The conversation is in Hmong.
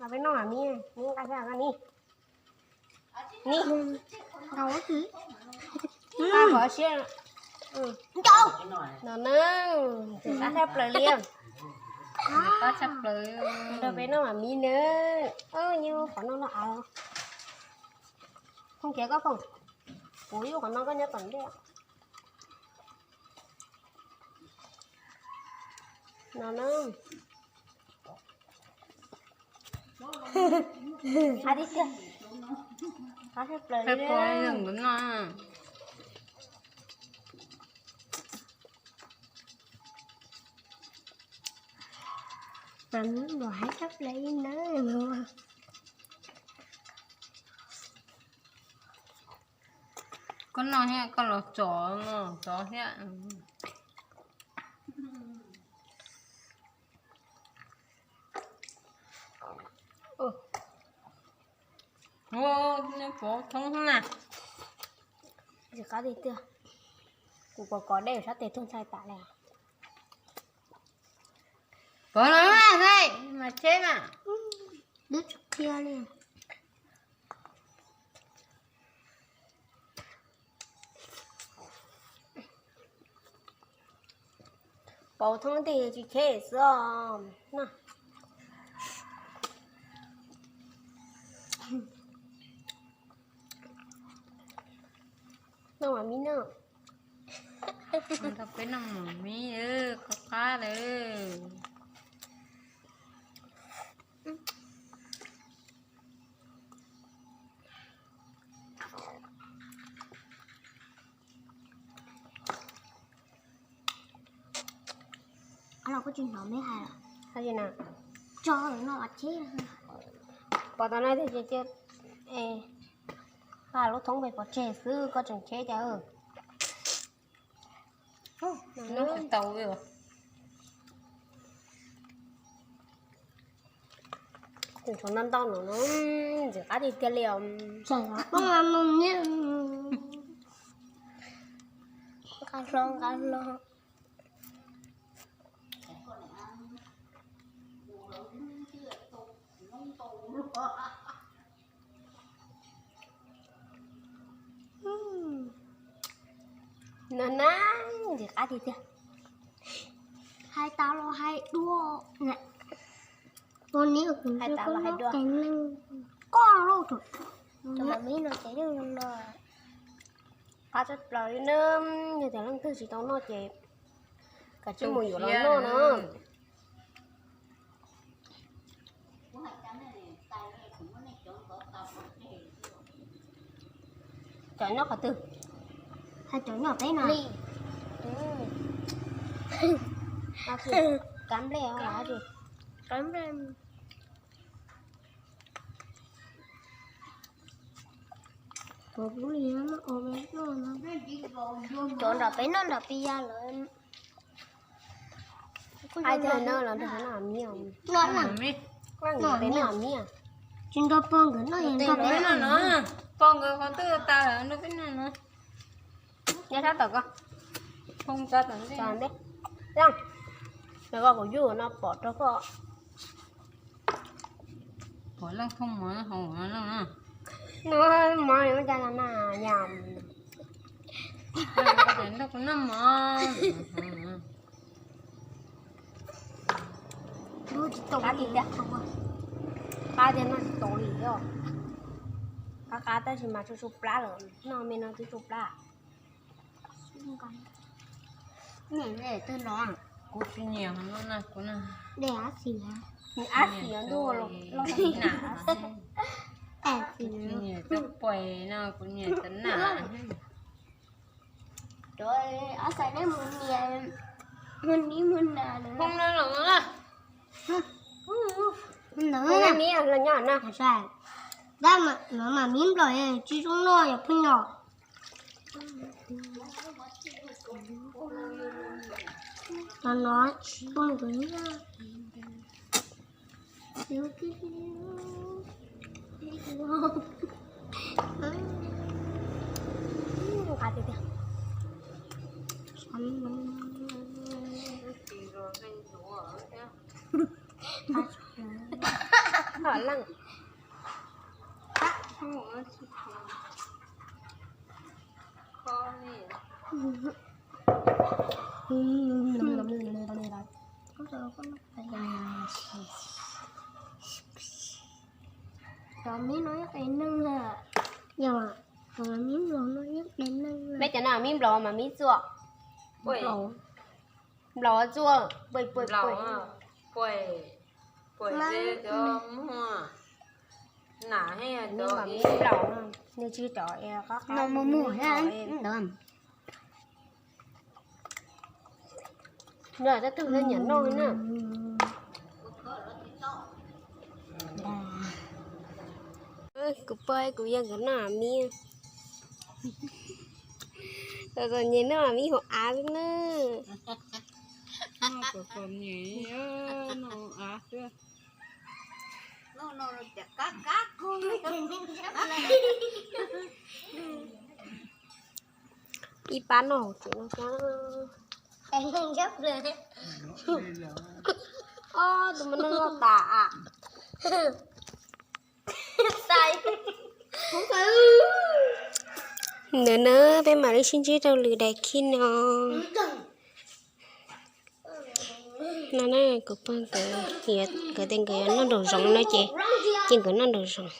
Peb noj mas mi, mi nqa xyab koj ni. Ni. Nqa pov siab. No na, ntxim qab tshaj plaws li. Ntxim qab tshaj plaws. Rau peb noj mas mi na. Nyob qhov no no av. Foom kiag koj foom. Kuv yug qhov no koj nyob tom ntej. No na. Qab tshaj plaws li. Mas nws haib tshaj plaws li na. Koj noj thiab koj los tso, tso thiab. Pov thoob na. Ntxim qab tiag tiag. Kuv kov kov dej sab tes tuag ntshai tas li. Pov no mas tsheb mas. Dub tsis qhia li. Pov thoob tej tsis cheb xwb os. Noj mas mi noj. Nrog peb noj mas mi, qab qab lawm. Los koj tsis hnov me hais los? Hais li na? Tso lawm no ua tsheb. Pov tau no tiag tiag. Pab lub thoob pem pov tseg xwb koj tseem cheb cas. Noj tsis tau li os. Tus tsov ntau ntau no no, ntxim qab tiag tiag li os. Nqa hlo, nqa hlo. No na, ntxim qab tiag tiag. Hais tas los hais dua. Hais tas los hais dua. Koj lauj, tus me no ces yeej no. Qab tshaj plaws li na, yog tias leej twg tsis tau noj ces kav tsij mus yuav los noj na. Cov nyob qhov twg? Hais cov nyob peb no li. Kav nplej os, kav nplej. Cov nram peb noj nram pia lawm. Ai, no los nrog peb noj miv. Noj peb noj miv. Tsis nrog pog nkawd noj, nrog peb noj no. Pog nkawd qhov twg tas lawm nrog peb noj no. Nyob sab tom ko. Ntej. Los kuv yuj no pom rau koj. Pom leej thooj mov hauv no. No mov li ua cas no na yom. Nrog kuv noj mov. Qab tiag tiag. Qab tiag, noj tsis tau li os. Qab qab tab sis mas tsuj tsuj plab lawm, noj me no twb tsuj plab. Twg no? Kuv tsis nyiam no na, kuv na. Ab xis ntuj los na. Kuv tsis nyiam cov pais no, kuv nyiam cov nam. Cov ab xais neb mus nias, mus nib mus nas. Hoob no los na. Ntawd nib los nyob na. Tab no mas miv nplaum tsis zoo noj yom phooj ywg. Tos no tsis poob tus. Leej. Cov mib no yeej qis neeg. Yog, cov mib nplaum no yeej qis neeg. Peb cov no mib nplaum mas mib txuaj. Nplaum txuaj. Mib nplaum, nws tsis cov qab qab muag muag ntawd. Yog tab twg nyiam noj na. Kuv pog kuv yawg nkawd noj mib. Txom nyem noj mib hauv av xwb na. Ib pab noj hauv tsev no xwb. Ob tug me neeg loj tas. Ntawd na, peb mam li sib ntsib rau lwm daim khib no. No na, kuv pog nkawd, nkawd tias nkawd yuav noj nraum zoov no ces, ces nkawd noj nraum zoov.